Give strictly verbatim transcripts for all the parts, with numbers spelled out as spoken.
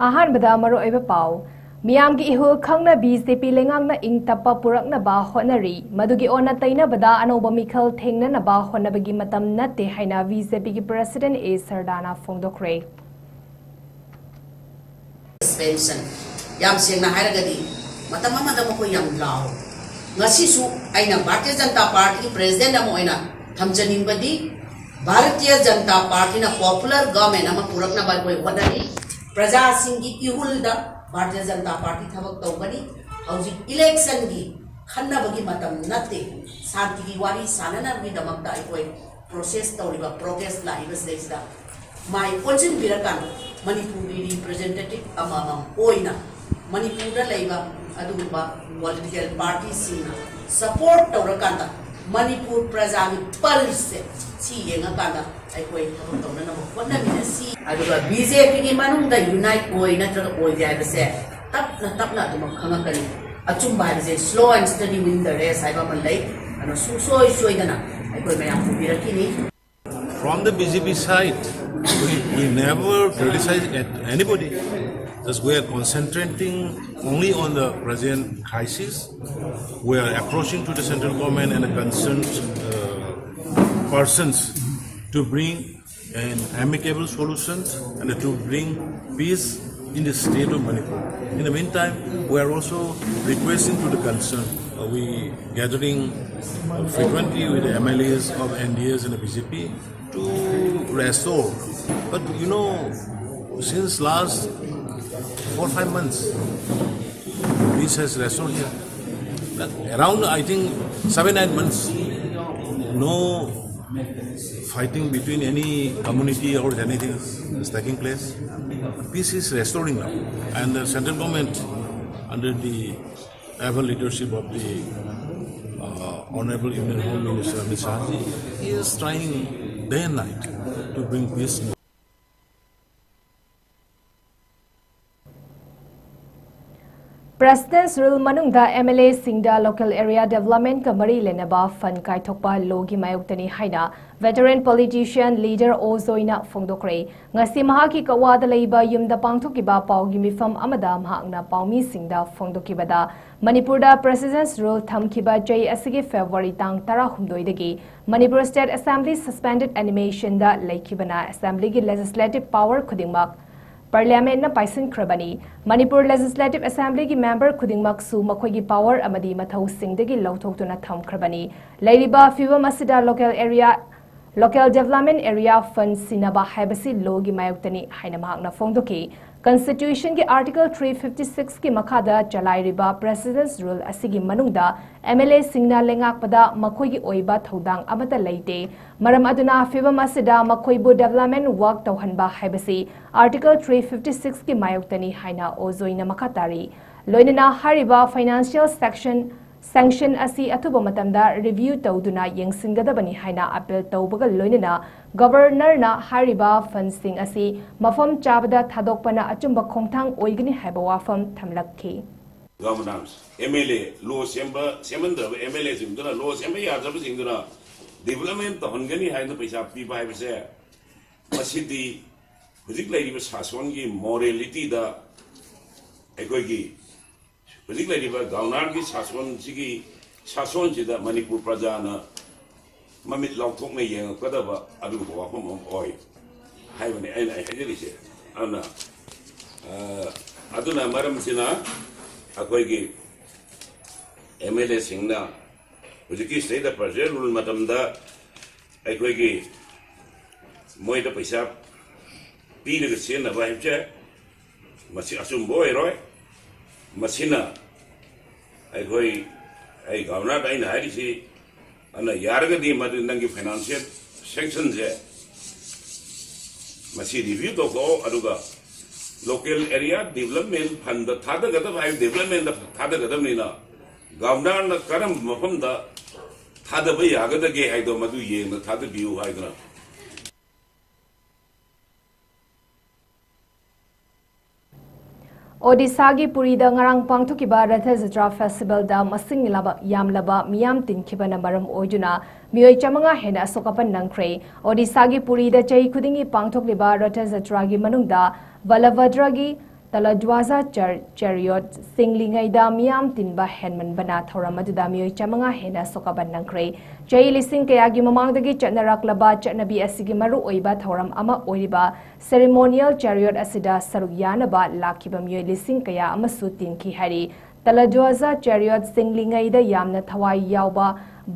ꯑꯍꯥꯟꯕꯗ ꯃꯔꯨꯑꯣꯏꯕ ꯄꯥꯎ꯫ ꯃꯤꯌꯥꯝꯒꯤ ꯏꯍꯨꯜ ꯈꯪꯅ ꯕꯤ ꯖꯦ ꯄꯤ ꯂꯩꯉꯥꯛꯅ ꯏꯪ ꯇꯞꯄ ꯄꯨꯔꯛꯅꯕ ꯍꯣꯠꯅꯔꯤ꯫ ꯃꯗꯨꯒꯤ ꯑꯣꯟꯅ ꯇꯩꯅꯕꯗ ꯑꯅꯧꯕ ꯃꯤꯈꯜ ꯊꯦꯡꯅꯅꯕ ꯍꯣꯠꯅꯕꯒꯤ ꯃꯇꯝ ꯅꯠꯇꯦ ꯍꯥꯏꯅ ꯕꯤ ꯖꯦ ꯄꯤꯒꯤ ꯄ꯭ꯔꯦꯁꯤꯗꯦꯟ ꯑꯦ ꯁꯔꯗꯥꯅ ꯐꯣꯡꯗꯣꯛꯈ꯭ꯔꯦ꯫ ꯁꯁꯄꯦꯟꯁꯟ꯫ ꯌꯥꯝ ꯁꯦꯡꯅ ꯍꯥꯏꯔꯒꯗꯤ, ꯃꯇꯝ ꯑꯃꯗ ꯃꯈꯣꯏ ꯌꯥꯝ ꯂꯥꯎꯏ꯫ ꯉꯁꯤꯁꯨ ꯑꯩꯅ ꯚꯥꯔꯇꯤꯌ ꯖꯅꯇꯥ ꯄꯥꯔꯇꯤꯒꯤ ꯄ꯭ꯔꯦꯁꯤꯗꯦꯟꯠ ꯑꯃ ꯑꯣꯏꯅ ꯊꯝꯖꯅꯤꯡꯕꯗꯤ, ꯚꯥꯔꯇꯤꯌ ꯖꯅꯇꯥ ꯄꯥꯔꯇꯤꯅ ꯄꯣꯄꯨꯂꯔ ꯒꯚꯔꯟꯃꯦꯟꯠ ꯑꯃ ꯄꯨꯔꯛꯅꯕ ꯑꯩꯈꯣꯏ ꯍꯣꯠꯅꯔꯤ꯫ ꯄ꯭ꯔꯖꯥꯁꯤꯡꯒꯤ ꯏꯍꯨꯜꯗ ꯚꯥꯔꯇꯤꯌ ꯖꯅꯇꯥ ꯄꯥꯔꯇꯤ ꯊꯕꯛ ꯇꯧꯒꯅꯤ꯫ ꯍꯧꯖꯤꯛ ꯏꯂꯦꯛꯁꯟꯒꯤ ꯈꯟꯅꯕꯒꯤ ꯃꯇꯝ ꯅꯠꯇꯦ꯫ ꯁꯥꯟꯇꯤꯒꯤ ꯋꯥꯔꯤ ꯁꯥꯟꯅꯅꯕꯒꯤꯗꯃꯛꯇ ꯑꯩꯈꯣꯏ ꯄ꯭ꯔꯣꯁꯦꯁ ꯇꯧꯔꯤꯕ, ꯄ꯭ꯔꯣꯒ꯭ꯔꯦꯁ ꯂꯥꯛꯏꯕꯁꯤꯗꯩꯁꯤꯗ ꯃꯥꯏ ꯑꯣꯟꯁꯤꯟꯕꯤꯔꯀꯥꯟꯗ ꯃꯅꯤꯄꯨꯔꯒꯤ ꯔꯤꯄ꯭ꯔꯖꯦꯟꯇꯦꯇꯤꯚ ꯑꯃꯃꯝ ꯑꯣꯏꯅ ꯃꯅꯤꯄꯨꯔꯗ ꯂꯩꯕ ꯑꯗꯨꯒꯨꯝꯕ ꯄꯣꯂꯤꯇꯤꯀꯦꯜ ꯄꯥꯔꯇꯤꯁꯤꯡꯅ ꯁꯄꯣꯔꯠ ꯇꯧꯔꯀꯥꯟꯗ ꯃꯅꯤꯄꯨꯔ ꯄ꯭ꯔꯖꯥꯒꯤ ꯄꯜꯁꯁꯦ ꯁꯤ ꯌꯦꯡꯉꯀꯥꯟꯗ ꯑꯩꯈꯣꯏ ꯊꯕꯛ ꯇꯧꯅꯅꯕ ꯍꯣꯠꯅꯃꯤꯟꯅꯁꯤ꯫ ꯑꯗꯨꯒ ꯕꯤ ꯖꯦ ꯄꯤꯒꯤ ꯃꯅꯨꯡꯗ ꯌꯨꯅꯥꯏꯠ ꯑꯣꯏ ꯅꯠꯇ꯭ꯔꯒ ꯑꯣꯏꯗꯦ ꯍꯥꯏꯕꯁꯦ ꯇꯞꯅ ꯇꯞꯅ ꯑꯗꯨꯃꯛ ꯈꯪꯉꯛꯀꯅꯤ꯫ ꯑꯆꯨꯝꯕ ꯍꯥꯏꯕꯁꯦ slow and steady win the race ꯍꯥꯏꯕ ꯑꯃ ꯂꯩ꯫ ꯑꯗꯨꯅ ꯁꯨꯡꯁꯣꯏ ꯁꯣꯏꯗꯅ ꯑꯩꯈꯣꯏ ꯃꯌꯥꯝ ꯎꯕꯤꯔꯛꯈꯤꯅꯤ꯫ From the B J P side, we, we never criticize at anybody. Just we are concentrating only on the present crisis. We are approaching to the central government and the concerned uh, persons to bring an amicable solution and to bring peace in the state of Manipur. In the meantime, we are also requesting to the concern. Uh, we gathering uh, frequently with the M L As of N D As and the B J P to restore. But you know, since last four five months, peace has restored here. But around, I think, seven eight months, no fighting between any community or anything is taking place. Peace is restoring now, and the central government, under the able leadership of the uh, Honorable Union Home Minister Amit Shah ji, he is trying day and night to bring peace. President's Rule ꯃꯅꯨꯡꯗ M L A ꯁꯤꯡꯗ local area development ꯀ ꯃꯔꯤ ꯂꯩꯅꯕ fund ꯀꯥꯏꯊꯣꯛꯄ law ꯒꯤ ꯃꯥꯌꯣꯛꯇꯅꯤ ꯍꯥꯏꯅ veteran politician leader ꯑꯣ ꯖꯣꯏꯅ ꯐꯣꯡꯗꯣꯛꯈ꯭ꯔꯦ꯫ ꯉꯁꯤ ꯃꯍꯥꯛꯀꯤ ꯀꯛꯋꯥꯗ ꯂꯩꯕ ꯌꯨꯝꯗ ꯄꯥꯡꯊꯣꯛꯈꯤꯕ ꯄꯥꯎꯒꯤ ꯃꯤꯐꯝ ꯑꯃꯗ ꯃꯍꯥꯛꯅ ꯄꯥꯎꯃꯤꯁꯤꯡꯗ ꯐꯣꯡꯗꯣꯛꯈꯤꯕꯗ, ꯃꯅꯤꯄꯨꯔꯗ President's Rule ꯊꯝꯈꯤꯕ ꯆꯍꯤ ꯑꯁꯤꯒꯤ February ꯇꯥꯡ ꯇꯔꯥꯍꯨꯝꯗꯣꯏꯗꯒꯤ Manipur State Assembly suspended animation ꯗ ꯂꯩꯈꯤꯕꯅ Assembly ꯒꯤ legislative power ꯈꯨꯗꯤꯡꯃꯛ Parliament ꯅ ꯄꯥꯏꯁꯤꯟꯈ꯭ꯔꯕꯅꯤ꯫ ꯃꯅꯤꯄꯨꯔ Legislative Assembly ꯒꯤ member ꯈꯨꯗꯤꯡꯃꯛꯁꯨ ꯃꯈꯣꯏꯒꯤ power ꯑꯃꯗꯤ ꯃꯊꯧꯁꯤꯡꯗꯒꯤ ꯂꯧꯊꯣꯛꯇꯨꯅ ꯊꯝꯈ꯭ꯔꯕꯅꯤ꯫ ꯂꯩꯔꯤꯕ ꯐꯤꯕꯝ ꯑꯁꯤꯗ local area, local development area fund ꯁꯤꯟꯅꯕ ꯍꯥꯏꯕꯁꯤ law ꯒꯤ ꯃꯥꯌꯣꯛꯇꯅꯤ ꯍꯥꯏꯅ ꯃꯍꯥꯛꯅ ꯐꯣꯡꯗꯣꯛꯈꯤ꯫ Constitution ꯒꯤ Article three fifty six ꯀꯤ ꯃꯈꯥꯗ ꯆꯂꯥꯏꯔꯤꯕ President's Rule ꯑꯁꯤꯒꯤ ꯃꯅꯨꯡꯗ M L A ꯁꯤꯡꯅ ꯂꯩꯉꯥꯛꯄꯗ ꯃꯈꯣꯏꯒꯤ ꯑꯣꯏꯕ ꯊꯧꯗꯥꯡ ꯑꯃꯠꯇ ꯂꯩꯇꯦ꯫ ꯃꯔꯝ ꯑꯗꯨꯅ ꯐꯤꯕꯝ ꯑꯁꯤꯗ ꯃꯈꯣꯏꯕꯨ development work ꯇꯧꯍꯟꯕ ꯍꯥꯏꯕꯁꯤ Article three fifty six ꯀꯤ ꯃꯥꯌꯣꯛꯇꯅꯤ ꯍꯥꯏꯅ ꯑꯣ ꯖꯣꯏꯅ ꯃꯈꯥ ꯇꯥꯔꯤ꯫ ꯂꯣꯏꯅꯅ ꯍꯥꯏꯔꯤꯕ financial section, sanction ꯑꯁꯤ ꯑꯊꯨꯕ ꯃꯇꯝꯗ review ꯇꯧꯗꯨꯅ ꯌꯦꯡꯁꯤꯟꯒꯗꯕꯅꯤ ꯍꯥꯏꯅ appeal ꯇꯧꯕꯒ ꯂꯣꯏꯅꯅ Governor ꯅ ꯍꯥꯏꯔꯤꯕ fund ꯁꯤꯡ ꯑꯁꯤ ꯃꯐꯝ ꯆꯥꯕꯗ ꯊꯥꯗꯣꯛꯄꯅ ꯑꯆꯨꯝꯕ ꯈꯣꯡꯊꯥꯡ ꯑꯣꯏꯒꯅꯤ ꯍꯥꯏꯕ ꯋꯥꯐꯝ ꯊꯝꯂꯛꯈꯤ꯫ Governors, M L A, law ꯁꯦꯝꯕ, ꯁꯦꯝꯍꯟꯗ꯭ꯔꯕ M L A ꯁꯤꯡꯗꯨꯅ, law ꯁꯦꯝꯕ ꯌꯥꯗ꯭ꯔꯕꯁꯤꯡꯗꯨꯅ development ꯇꯧꯍꯟꯒꯅꯤ ꯍꯥꯏꯗꯅ ꯄꯩꯁꯥ ꯄꯤꯕ ꯍꯥꯏꯕꯁꯦ, ꯃꯁꯤꯗꯤ ꯍꯧꯖꯤꯛ ꯂꯩꯔꯤꯕ ꯁꯥꯁꯣꯟꯒꯤ morality ꯗ, ꯑꯩꯈꯣꯏꯒꯤ ꯍꯧꯖꯤꯛ ꯂꯩꯔꯤꯕ Governor ꯒꯤ ꯁꯥꯁꯣꯟꯁꯤꯒꯤ, ꯁꯥꯁꯣꯟꯁꯤꯗ ꯃꯅꯤꯄꯨꯔ ꯄ꯭ꯔꯖꯥꯅ ꯃꯃꯤꯠ ꯂꯥꯎꯊꯣꯛꯅ ꯌꯦꯡꯉꯛꯀꯗꯕ ꯑꯗꯨꯒꯨꯝꯕ ꯋꯥꯐꯝ ꯑꯃ ꯑꯣꯏ ꯍꯥꯏꯕꯅꯤ ꯑꯩꯅ ꯑꯩ ꯍꯥꯏꯖꯔꯤꯁꯦ꯫ ꯑꯗꯨꯅ, ꯑ, ꯑꯗꯨꯅ ꯃꯔꯝꯁꯤꯅ ꯑꯩꯈꯣꯏꯒꯤ M L A ꯁꯤꯡꯅ ꯍꯧꯖꯤꯛꯀꯤ ꯁꯤꯗꯩꯗ President's Rule ꯃꯇꯝꯗ ꯑꯩꯈꯣꯏꯒꯤ ꯃꯣꯏꯗ ꯄꯩꯁꯥ ꯄꯤꯔꯒ ꯁꯤꯖꯤꯟꯅꯕ ꯍꯥꯏꯕꯁꯦ ꯃꯁꯤ ꯑꯆꯨꯝꯕ ꯑꯣꯏꯔꯣꯏ꯫ ꯃꯁꯤꯅ ꯑꯩꯈꯣꯏ, ꯑꯩ Governor ꯗ ꯑꯩꯅ ꯍꯥꯏꯔꯤꯁꯤ, ꯑꯗꯨꯅ ꯌꯥꯔꯒꯗꯤ ꯃꯗꯨ ꯅꯪꯒꯤ financial sanction ꯁꯦ ꯃꯁꯤ review ꯇꯧꯊꯣꯛꯑꯣ, ꯑꯗꯨꯒ local area development fund ꯗ ꯊꯥꯗꯒꯗꯕ ꯍꯥꯏꯕ development ꯗ ꯊꯥꯗꯒꯗꯕꯅꯤꯅ Governor ꯅ ꯀꯔꯝꯕ ꯃꯐꯝꯗ ꯊꯥꯗꯕ ꯌꯥꯒꯗꯒꯦ ꯍꯥꯏꯗꯣ ꯃꯗꯨ ꯌꯦꯡꯅ ꯊꯥꯗꯕꯤꯌꯨ ꯍꯥꯏꯗꯅ꯫ ꯑꯣꯗꯤꯁꯥꯒꯤ ꯄꯨꯔꯤꯗ ꯉꯔꯥꯡ ꯄꯥꯡꯊꯣꯛꯈꯤꯕ ꯔꯊ ꯖꯇ꯭ꯔꯥ ꯐꯦꯁꯇꯤꯚꯦꯜꯗ ꯃꯁꯤꯡ ꯌꯥꯝꯂꯕ ꯃꯤꯌꯥꯝ ꯇꯤꯟꯈꯤꯕꯅ ꯃꯔꯝ ꯑꯣꯏꯗꯨꯅ ꯃꯤꯑꯣꯏ ꯆꯥꯃꯉꯥ ꯍꯦꯟꯅ ꯑꯁꯣꯛ ꯑꯄꯟ ꯅꯪꯈ꯭ꯔꯦ꯫ ꯑꯣꯗꯤꯁꯥꯒꯤ ꯄꯨꯔꯤꯗ ꯆꯍꯤ ꯈꯨꯗꯤꯡꯒꯤ ꯄꯥꯡꯊꯣꯛꯂꯤꯕ ꯔꯊ ꯖꯇ꯭ꯔꯥꯒꯤ ꯃꯅꯨꯡꯗ ꯕꯂꯚꯗ꯭ꯔꯒꯤ ꯇꯂꯗ꯭ꯋꯥꯖꯥ ꯆꯔ-, ꯆꯦꯔꯤꯌꯣꯠ ꯁꯤꯡꯂꯤꯉꯩꯗ ꯃꯤꯌꯥꯝ ꯇꯤꯟꯕ ꯍꯦꯟꯃꯟꯕꯅ ꯊꯧꯔꯝ ꯑꯗꯨꯗ ꯃꯤꯑꯣꯏ ꯆꯥꯃꯉꯥ ꯍꯦꯟꯅ ꯑꯁꯣꯛ ꯑꯄꯟ ꯅꯪꯈ꯭ꯔꯦ꯫ ꯆꯍꯤ ꯂꯤꯁꯤꯡ ꯀꯌꯥꯒꯤ ꯃꯃꯥꯡꯗꯒꯤ ꯆꯠꯅꯔꯛꯂꯕ ꯆꯠꯅꯕꯤ ꯑꯁꯤꯒꯤ ꯃꯔꯨꯑꯣꯏꯕ ꯊꯧꯔꯝ ꯑꯃ ꯑꯣꯏꯔꯤꯕ ꯁꯦꯔꯤꯃꯣꯅꯤꯌꯦꯜ ꯆꯦꯔꯤꯌꯣꯠ ꯑꯁꯤꯗ ꯁꯔꯨꯛ ꯌꯥꯅꯕ ꯂꯥꯛꯈꯤꯕ ꯃꯤꯑꯣꯏ ꯂꯤꯁꯤꯡ ꯀꯌꯥ ꯑꯃꯁꯨ ꯇꯤꯟꯈꯤ ꯍꯥꯏꯔꯤ꯫ ꯇꯂꯗ꯭ꯋꯥꯖꯥ ꯆꯦꯔꯤꯌꯣꯠ ꯁꯤꯡꯂꯤꯉꯩꯗ ꯌꯥꯝꯅ ꯊꯋꯥꯏ ꯌꯥꯎꯕ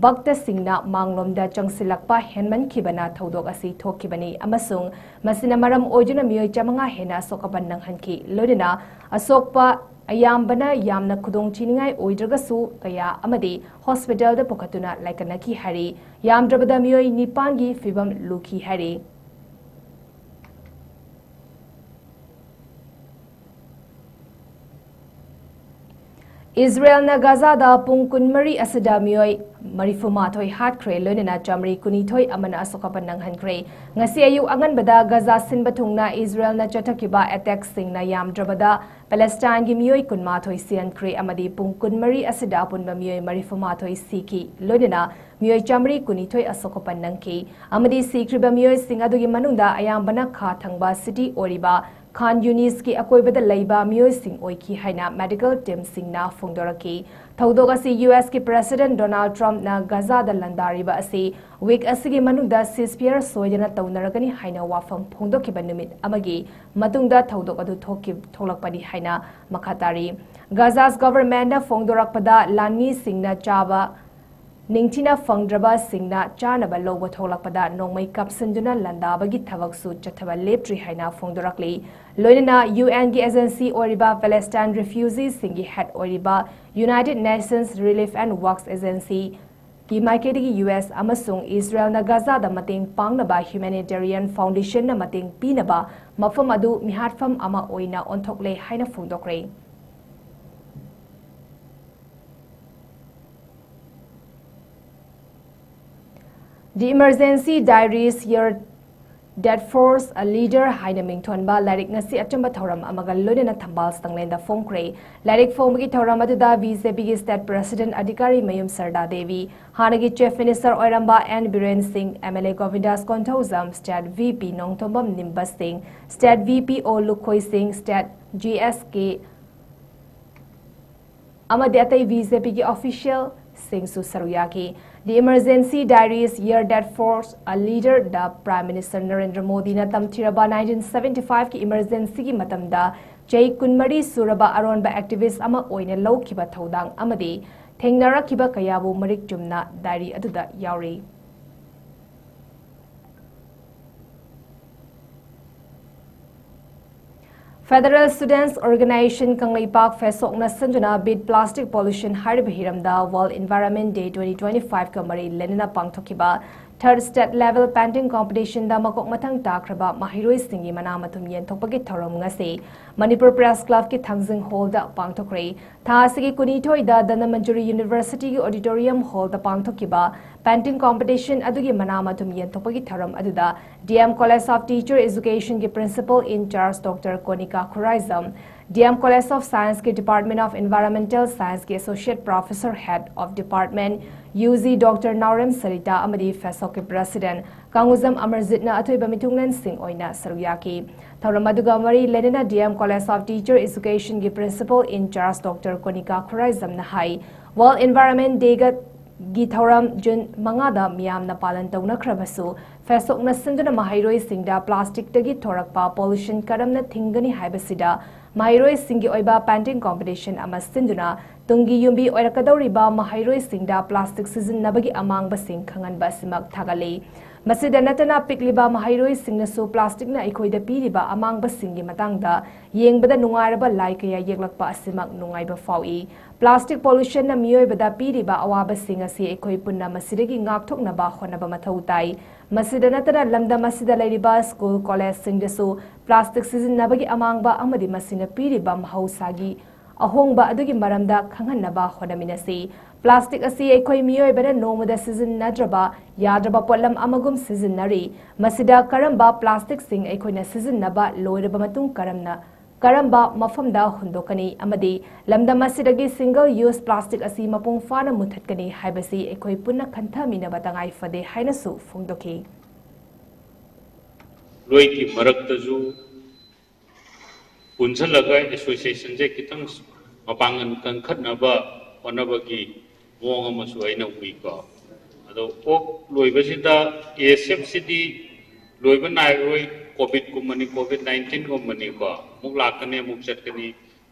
ꯚꯛꯇꯁꯤꯡꯅ ꯃꯥꯡꯂꯣꯝꯗ ꯆꯪꯁꯤꯜꯂꯛꯄ ꯍꯦꯟꯃꯟꯈꯤꯕꯅ ꯊꯧꯗꯣꯛ ꯑꯁꯤ ꯊꯣꯛꯈꯤꯕꯅꯤ ꯑꯃꯁꯨꯡ ꯃꯁꯤꯅ ꯃꯔꯝ ꯑꯣꯏꯗꯨꯅ ꯃꯤꯑꯣꯏ ꯆꯥꯃꯉꯥ ꯍꯦꯟꯅ ꯑꯁꯣꯛ ꯑꯄꯟ ꯅꯪꯍꯟꯈꯤ꯫ ꯂꯣꯏꯅꯅ ꯑꯁꯣꯛꯄ ꯑꯌꯥꯝꯕꯅ ꯌꯥꯝꯅ ꯈꯨꯗꯣꯡ ꯊꯤꯅꯤꯡꯉꯥꯏ ꯑꯣꯏꯗ꯭ꯔꯒꯁꯨ ꯀꯌꯥ ꯑꯃꯗꯤ ꯍꯣꯁꯄꯤꯇꯥꯜꯗ ꯄꯨꯈꯠꯇꯨꯅ ꯂꯥꯏꯀꯠꯅꯈꯤ ꯍꯥꯏꯔꯤ꯫ ꯌꯥꯝꯗ꯭ꯔꯕꯗ ꯃꯤꯑꯣꯏ ꯅꯤꯄꯥꯟꯒꯤ ꯐꯤꯕꯝ ꯂꯨꯈꯤ ꯍꯥꯏꯔꯤ꯫ ꯏꯖꯔꯦꯜꯅ ꯒꯥꯖꯥꯗ ꯄꯨꯡ ꯀꯨꯟꯃꯔꯤ ꯑꯁꯤꯗ ꯃꯤꯑꯣꯏ ꯃꯔꯤꯐꯨꯃꯥꯊꯣꯏ ꯍꯥꯠꯈ꯭ꯔꯦ, ꯂꯣꯏꯅꯅ ꯆꯥꯃꯔꯤ ꯀꯨꯟꯅꯤꯊꯣꯏ ꯑꯃꯅ ꯑꯁꯣꯛ ꯑꯄꯟ ꯅꯪꯍꯟꯈ꯭ꯔꯦ꯫ ꯉꯁꯤ ꯑꯌꯨꯛ ꯑꯉꯟꯕꯗ ꯒꯥꯖꯥ ꯁꯤꯟꯕ ꯊꯨꯡꯅ ꯏꯖꯔꯦꯜꯅ ꯆꯠꯊꯈꯤꯕ ꯑꯦꯇꯦꯛꯁꯤꯡꯅ ꯌꯥꯝꯗ꯭ꯔꯕꯗ ꯄꯦꯂꯦꯁꯇꯥꯏꯟꯒꯤ ꯃꯤꯑꯣꯏ ꯀꯨꯟꯃꯥꯊꯣꯏ ꯁꯤꯍꯟꯈ꯭ꯔꯦ ꯑꯃꯗꯤ ꯄꯨꯡ ꯀꯨꯟꯃꯔꯤ ꯑꯁꯤꯗ ꯑꯄꯨꯟꯕ ꯃꯤꯑꯣꯏ ꯃꯔꯤꯐꯨꯃꯥꯊꯣꯏ ꯁꯤꯈꯤ, ꯂꯣꯏꯅꯅ ꯃꯤꯑꯣꯏ ꯆꯥꯃꯔꯤ ꯀꯨꯟꯅꯤꯊꯣꯏ ꯑꯁꯣꯛ ꯑꯄꯟ ꯅꯪꯈꯤ ꯑꯃꯗꯤ ꯁꯤꯈ꯭ꯔꯤꯕ ꯃꯤꯑꯣꯏꯁꯤꯡ ꯑꯗꯨꯒꯤ ꯃꯅꯨꯡꯗ ꯑꯌꯥꯝꯕꯅ ꯈꯥ ꯊꯪꯕ ꯁꯤꯇꯤ ꯑꯣꯏꯔꯤꯕ ꯈꯥꯟ ꯌꯨꯅꯤꯁꯀꯤ ꯑꯀꯣꯏꯕꯗ ꯂꯩꯕ ꯃꯤꯑꯣꯏꯁꯤꯡ ꯑꯣꯏꯈꯤ ꯍꯥꯏꯅ ꯃꯦꯗꯤꯀꯦꯜ ꯇꯤꯝꯁꯤꯡꯅ ꯐꯣꯡꯗꯣꯔꯛꯈꯤ꯫ ꯊꯧꯗꯣꯛ ꯑꯁꯤ ꯌꯨ ꯑꯦꯁꯀꯤ ꯄ꯭ꯔꯦꯁꯤꯗꯦꯟꯠ ꯗꯣꯅꯥꯜꯗ ꯇ꯭ꯔꯝꯞꯅ ꯒꯥꯖꯥꯗ ꯂꯥꯟꯗꯥꯔꯤꯕ ꯑꯁꯤ ꯋꯤꯛ ꯑꯁꯤꯒꯤ ꯃꯅꯨꯡꯗ ꯁꯤꯖꯐꯤꯌꯔ ꯁꯣꯏꯗꯅ ꯇꯧꯅꯔꯒꯅꯤ ꯍꯥꯏꯅ ꯋꯥꯐꯝ ꯐꯣꯡꯗꯣꯛꯈꯤꯕ ꯅꯨꯃꯤꯠ ꯑꯃꯒꯤ ꯃꯇꯨꯡꯗ ꯊꯧꯗꯣꯛ ꯑꯗꯨ ꯊꯣꯛꯈꯤ-, ꯊꯣꯛꯂꯛꯄꯅꯤ ꯍꯥꯏꯅ ꯃꯈꯥ ꯇꯥꯔꯤ꯫ ꯒꯥꯖꯥꯁ ꯒꯚꯔꯟꯃꯦꯟꯠꯅ ꯐꯣꯡꯗꯣꯔꯛꯄꯗ ꯂꯥꯟꯃꯤꯁꯤꯡꯅ ꯆꯥꯕ ꯅꯤꯡꯊꯤꯅ ꯐꯪꯗ꯭ꯔꯕꯁꯤꯡꯅ ꯆꯥꯅꯕ ꯂꯧꯕ ꯊꯣꯛꯂꯛꯄꯗ ꯅꯣꯡꯃꯩ ꯀꯥꯞꯁꯤꯟꯗꯨꯅ ꯂꯥꯟꯗꯥꯕꯒꯤ ꯊꯕꯛꯁꯨ ꯆꯠꯊꯕ ꯂꯦꯞꯇ꯭ꯔꯤ ꯍꯥꯏꯅ ꯐꯣꯡꯗꯣꯔꯛꯂꯤ꯫ ꯂꯣꯏꯅꯅ ꯌꯨ ꯑꯦꯟꯒꯤ ꯑꯦꯖꯦꯟꯁꯤ ꯑꯣꯏꯔꯤꯕ ꯄꯦꯂꯦꯁꯇꯥꯏꯟ ꯔꯤꯐ꯭ꯌꯨꯖꯤꯁꯤꯡꯒꯤ ꯍꯦꯗ ꯑꯣꯏꯔꯤꯕ United Nations Relief and Works Agency ꯒꯤ ꯃꯥꯏꯀꯩꯗꯒꯤ ꯌꯨ ꯑꯦꯁ ꯑꯃꯁꯨꯡ ꯏꯖꯔꯦꯜꯅ ꯒꯥꯖꯥꯗ ꯃꯇꯦꯡ ꯄꯥꯡꯅꯕ ꯍ꯭ꯌꯨꯃꯦꯅꯤꯇꯦꯔꯤꯌꯟ ꯐꯥꯎꯟꯗꯦꯁꯟꯅ ꯃꯇꯦꯡ ꯄꯤꯅꯕ ꯃꯐꯝ ꯑꯗꯨ ꯃꯤꯍꯥꯠꯐꯝ ꯑꯃ ꯑꯣꯏꯅ ꯑꯣꯟꯊꯣꯛꯂꯦ ꯍꯥꯏꯅ ꯐꯣꯡꯗꯣꯛꯈ꯭ꯔꯦ꯫ The Emergency Diaries, Year Dead Force, A Leader ꯍꯥꯏꯅ ꯃꯤꯡꯊꯣꯟꯕ ꯂꯥꯏꯔꯤꯛ ꯉꯁꯤ ꯑꯆꯝꯕ ꯊꯧꯔꯝ ꯑꯃꯒ ꯂꯣꯏꯅꯅ ꯊꯝꯕꯥꯜ ꯁꯪꯂꯦꯟꯗ ꯐꯣꯡꯈ꯭ꯔꯦ꯫ ꯂꯥꯏꯔꯤꯛ ꯐꯣꯡꯕꯒꯤ ꯊꯧꯔꯝ ꯑꯗꯨꯗ BJPꯒꯤ state president ꯑꯙꯤꯀꯥꯔꯤ ꯃꯌꯨꯝ ꯁꯔꯗꯥ ꯗꯦꯕꯤ, ꯍꯥꯟꯅꯒꯤ chief minister ꯑꯣꯏꯔꯝꯕ N ꯕꯤꯔꯦꯟ ꯁꯤꯡ, MLA ꯒꯣꯕꯤꯟꯗꯥꯁ Konthoujam, state VP Nongthombam ꯅꯤꯝꯕ ꯁꯤꯡ, state VPO ꯂꯨꯈꯣꯏ ꯁꯤꯡ, state GSK ꯑꯃꯗꯤ ꯑꯇꯩ BJPꯒꯤ officialꯁꯤꯡꯁꯨ ꯁꯔꯨꯛ ꯌꯥꯈꯤ꯫ The Emergency Diaries, Year Dead Force, A Leader, the Prime Minister Narendra ꯃꯣꯗꯤꯅ ꯇꯝꯊꯤꯔꯕ nineteen seventy fiveꯀꯤ emergencyꯒꯤ ꯃꯇꯝꯗ ꯆꯍꯤ ꯀꯨꯟꯃꯔꯤ ꯁꯨꯔꯕ ꯑꯔꯣꯟꯕ activist ꯑꯃ ꯑꯣꯏꯅ ꯂꯧꯈꯤꯕ ꯊꯧꯗꯥꯡ ꯑꯃꯗꯤ ꯊꯦꯡꯅꯔꯛꯈꯤꯕ ꯀꯌꯥꯕꯨ ꯃꯔꯤꯛ ꯆꯨꯝꯅ diary ꯑꯗꯨꯗ ꯌꯥꯎꯔꯤ꯫ Federal Students Organisation ꯀꯪꯂꯩꯄꯥꯛ ꯐꯦꯁꯣꯛꯅ ꯁꯤꯟꯗꯨꯅ Beat Plastic Pollution ꯍꯥꯏꯔꯤꯕ ꯍꯤꯔꯝꯗ World Environment Day twenty twenty fiveꯀ ꯃꯔꯤ ꯂꯩꯅꯅ ꯄꯥꯡꯊꯣꯛꯈꯤꯕ third state level painting competitionꯗ ꯃꯀꯣꯛ ꯃꯊꯪ ꯇꯥꯈ꯭ꯔꯕ ꯃꯍꯩꯔꯣꯏꯁꯤꯡꯒꯤ ꯃꯅꯥ ꯃꯊꯨꯝ ꯌꯦꯟꯊꯣꯛꯄꯒꯤ ꯊꯧꯔꯝ ꯉꯁꯤ ꯃꯅꯤꯄꯨꯔ Press Clubꯀꯤ ꯊꯥꯡꯖꯤꯡ hallꯗ ꯄꯥꯡꯊꯣꯛꯈ꯭ꯔꯦ꯫ ꯊꯥ ꯑꯁꯤꯒꯤ ꯀꯨꯟꯅꯤꯊꯣꯏꯗ ꯙꯅꯃꯟꯖꯨꯔꯤ Universityꯒꯤ auditorium hallꯗ ꯄꯥꯡꯊꯣꯛꯈꯤꯕ painting competition ꯑꯗꯨꯒꯤ ꯃꯅꯥ ꯃꯊꯨꯝ ꯌꯦꯟꯊꯣꯛꯄꯒꯤ ꯊꯧꯔꯝ ꯑꯗꯨꯗ DM College of Teacher Educationꯒꯤ principal in charge Doctor ꯀꯣꯅꯤꯀꯥ Khuraijam, DM College of Scienceꯀꯤ Department of Environmental Scienceꯀꯤ associate professor, head of department, UG, Doctor ꯅꯥꯎꯔꯦꯝ ꯁꯔꯤꯇꯥ ꯑꯃꯗꯤ ꯐꯦꯁꯣꯛꯀꯤ president ꯀꯥꯡꯉꯨꯖꯝ ꯑꯃꯔꯖꯤꯠꯅ ꯑꯊꯣꯏꯕ ꯃꯤꯊꯨꯡꯂꯦꯟꯁꯤꯡ ꯑꯣꯏꯅ ꯁꯔꯨꯛ ꯌꯥꯈꯤ꯫ ꯊꯧꯔꯝ ꯑꯗꯨꯒ ꯃꯔꯤ ꯂꯩꯅꯅ DM College of Teacher Educationꯒꯤ principal in charge Doctor ꯀꯣꯅꯤꯀꯥ ꯈꯨꯔꯥꯏꯖꯝꯅ high, World Environment Dayꯒꯤ ꯊꯧꯔꯝ June ꯃꯉꯥꯗ ꯃꯤꯌꯥꯝꯅ ꯄꯥꯂꯟ ꯇꯧꯅꯈ꯭ꯔꯕꯁꯨ, ꯐꯦꯁꯣꯛꯅ ꯁꯤꯟꯗꯨꯅ ꯃꯍꯩꯔꯣꯏꯁꯤꯡꯗ plasticꯇꯒꯤ ꯊꯣꯔꯛꯄ pollution ꯀꯔꯝꯅ ꯊꯤꯡꯒꯅꯤ ꯍꯥꯏꯕꯁꯤꯗ ꯃꯍꯩꯔꯣꯏꯁꯤꯡꯒꯤ ꯑꯣꯏꯕ painting competition ꯑꯃ ꯁꯤꯟꯗꯨꯅ ꯇꯨꯡꯒꯤ ꯌꯨꯝꯕꯤ ꯑꯣꯏꯔꯛꯀꯗꯧꯔꯤꯕ ꯃꯍꯩꯔꯣꯏꯁꯤꯡꯗ plastic ꯁꯤꯖꯤꯟꯅꯕꯒꯤ ꯑꯃꯥꯡꯕꯁꯤꯡ ꯈꯪꯍꯟꯕ ꯑꯁꯤꯃꯛ ꯊꯥꯒꯠꯂꯤ꯫ ꯃꯁꯤꯗ ꯅꯠꯇꯅ ꯄꯤꯛꯂꯤꯕ ꯃꯍꯩꯔꯣꯏꯁꯤꯡꯅꯁꯨ plasticꯅ ꯑꯩꯈꯣꯏꯗ ꯄꯤꯔꯤꯕ ꯑꯃꯥꯡꯕꯁꯤꯡꯒꯤ ꯃꯇꯥꯡꯗ ꯌꯦꯡꯕꯗ ꯅꯨꯡꯉꯥꯏꯔꯕ ꯂꯥꯏ ꯀꯌꯥ ꯌꯦꯛꯂꯛꯄ ꯑꯁꯤꯃꯛ ꯅꯨꯡꯉꯥꯏꯕ ꯐꯥꯎꯏ꯫ Plastic pollutionꯅ ꯃꯤꯑꯣꯏꯕꯗ ꯄꯤꯔꯤꯕ ꯑꯋꯥꯕꯁꯤꯡ ꯑꯁꯤ ꯑꯩꯈꯣꯏ ꯄꯨꯟꯅ ꯃꯁꯤꯗꯒꯤ ꯉꯥꯛꯊꯣꯛꯅꯕ ꯍꯣꯠꯅꯕ ꯃꯊꯧ ꯇꯥꯏ꯫ ꯃꯁꯤꯗ ꯅꯠꯇꯅ ꯂꯝꯗꯝ ꯑꯁꯤꯗ ꯂꯩꯔꯤꯕ school collegeꯁꯤꯡꯗꯁꯨ plastic ꯁꯤꯖꯤꯟꯅꯕꯒꯤ ꯑꯃꯥꯡꯕ ꯑꯃꯗꯤ ꯃꯁꯤꯅ ꯄꯤꯔꯤꯕ ꯃꯍꯧꯁꯥꯒꯤ ꯑꯍꯣꯡꯕ ꯑꯗꯨꯒꯤ ꯃꯔꯝꯗ ꯈꯪꯍꯟꯅꯕ ꯍꯣꯠꯅꯃꯤꯟꯅꯁꯤ꯫ ꯄ꯭ꯂꯥꯁꯇꯤꯛ ꯑꯁꯤ ꯑꯩꯈꯣꯏ ꯃꯤꯑꯣꯏꯕꯅ ꯅꯣꯡꯃꯗ ꯁꯤꯖꯤꯟꯅꯗ꯭ꯔꯕ ꯌꯥꯗ꯭ꯔꯕ ꯄꯣꯠꯂꯝ ꯑꯃꯒꯨꯝ ꯁꯤꯖꯤꯟꯅꯔꯤ꯫ ꯃꯁꯤꯗ ꯀꯔꯝꯕ ꯄ꯭ꯂꯥꯁꯇꯤꯛꯁꯤꯡ ꯑꯩꯈꯣꯏꯅ ꯁꯤꯖꯤꯟꯅꯕ ꯂꯣꯏꯔꯕ ꯃꯇꯨꯡ ꯀꯔꯝꯅ, ꯀꯔꯝꯕ ꯃꯐꯝꯗ ꯍꯨꯟꯗꯣꯛꯀꯅꯤ ꯑꯃꯗꯤ ꯂꯝꯗꯝ ꯑꯁꯤꯗꯒꯤ single use plastic ꯑꯁꯤ ꯃꯄꯨꯡ ꯐꯥꯅ ꯃꯨꯊꯠꯀꯅꯤ ꯍꯥꯏꯕꯁꯤ ꯑꯩꯈꯣꯏ ꯄꯨꯟꯅ ꯈꯟꯊꯃꯤꯟꯅꯕ ꯇꯉꯥꯏ ꯐꯗꯦ ꯍꯥꯏꯅꯁꯨ ꯐꯣꯡꯗꯣꯛꯈꯤ꯫ ꯂꯣꯏꯒꯤ ꯃꯔꯛꯇꯁꯨ ꯄꯨꯟꯁꯤꯜꯂꯒ associationꯁꯦ ꯈꯤꯇꯪ ꯃꯄꯥꯡꯒꯜ ꯀꯟꯈꯠꯅꯕ ꯍꯣꯠꯅꯕꯒꯤ ꯃꯑꯣꯡ ꯑꯃꯁꯨ ꯑꯩꯅ ꯎꯏꯀꯣ꯫ ꯑꯗꯣ ꯑꯣꯛ ꯂꯣꯏꯕꯁꯤꯗ ASFꯁꯤꯗꯤ ꯂꯣꯏꯕ ꯅꯥꯏꯔꯣꯏ, COVIDꯀꯨꯝꯕꯅꯤ, COVID nineteen ꯒꯨꯝꯕꯅꯤꯀꯣ, ꯑꯃꯨꯛ ꯂꯥꯛꯀꯅꯤ, ꯑꯃꯨꯛ ꯆꯠꯀꯅꯤ,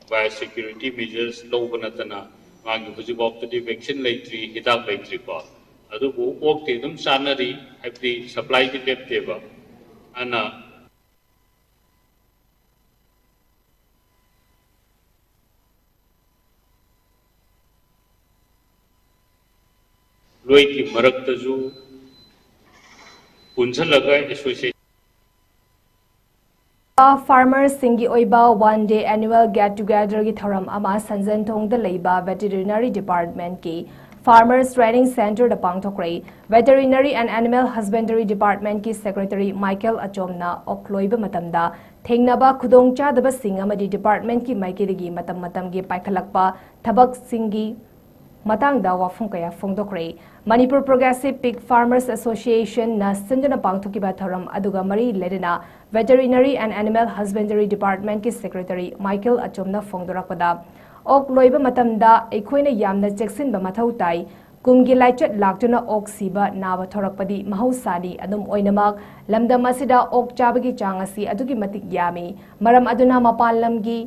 biosecurity measures ꯂꯧꯕ ꯅꯠꯇꯅ ꯃꯥꯒꯤ ꯍꯧꯖꯤꯛꯐꯥꯎꯗꯗꯤ vaccine ꯂꯩꯇ꯭ꯔꯤ, ꯍꯤꯗꯥꯛ ꯂꯩꯇ꯭ꯔꯤꯀꯣ꯫ ꯑꯗꯨꯕꯨ ꯑꯣꯛꯇꯤ ꯑꯗꯨꯝ ꯆꯥꯅꯔꯤ, ꯍꯥꯏꯕꯗꯤ supplyꯗꯤ ꯂꯦꯞꯇꯦꯕ꯫ ꯑꯗꯨꯅ ꯂꯣꯏꯒꯤ ꯃꯔꯛꯇꯁꯨ ꯄꯨꯟꯁꯤꯜꯂꯒ association farmersꯁꯤꯡꯒꯤ ꯑꯣꯏꯕ one day annual get togetherꯒꯤ ꯊꯧꯔꯝ ꯑꯃ ꯁꯟꯖꯦꯟꯊꯣꯡꯗ ꯂꯩꯕ Veterinary Departmentꯀꯤ Farmers Training Centreꯗ ꯄꯥꯡꯊꯣꯛꯈ꯭ꯔꯦ꯫ Veterinary and Animal Husbandry Departmentꯀꯤ Secretary Michael ꯑꯆꯣꯝꯅ ꯑꯣꯛ ꯂꯣꯏꯕ ꯃꯇꯝꯗ ꯊꯦꯡꯅꯕ ꯈꯨꯗꯣꯡꯆꯥꯗꯕꯁꯤꯡ ꯑꯃꯗꯤ departmentꯀꯤ ꯃꯥꯏꯀꯩꯗꯒꯤ ꯃꯇꯝ ꯃꯇꯝꯒꯤ ꯄꯥꯏꯈꯠꯂꯛꯄ ꯊꯕꯛꯁꯤꯡꯒꯤ ꯃꯇꯥꯡꯗ ꯋꯥꯐꯝ ꯀꯌꯥ ꯐꯣꯡꯗꯣꯛꯈ꯭ꯔꯦ꯫ Manipur Progressive Pig Farmers Associationꯅ ꯁꯤꯟꯗꯨꯅ ꯄꯥꯡꯊꯣꯛꯈꯤꯕ ꯊꯧꯔꯝ ꯑꯗꯨꯒ ꯃꯔꯤ ꯂꯩꯅꯅ Veterinary and Animal Husbandry Departmentꯀꯤ Secretary Michael ꯑꯆꯣꯝꯅ ꯐꯣꯡꯗꯣꯔꯛꯄꯗ, ꯑꯣꯛ ꯂꯣꯏꯕ ꯃꯇꯝꯗ ꯑꯩꯈꯣꯏꯅ ꯌꯥꯝꯅ ꯆꯦꯛꯁꯤꯟꯕ ꯃꯊꯧ ꯇꯥꯏ꯫ ꯀꯨꯝꯒꯤ ꯂꯥꯏꯆꯠ ꯂꯥꯛꯇꯨꯅ ꯑꯣꯛ ꯁꯤꯕ ꯅꯥꯕ ꯊꯣꯔꯛꯄꯗꯤ ꯃꯍꯧꯁꯥꯅꯤ꯫ ꯑꯗꯨꯝ ꯑꯣꯏꯅꯃꯛ, ꯂꯝꯗꯝ ꯑꯁꯤꯗ ꯑꯣꯛ ꯆꯥꯕꯒꯤ ꯆꯥꯡ ꯑꯁꯤ ꯑꯗꯨꯛꯀꯤ ꯃꯇꯤꯛ ꯌꯥꯝꯃꯤ꯫ ꯃꯔꯝ ꯑꯗꯨꯅ ꯃꯄꯥꯟ ꯂꯝꯒꯤ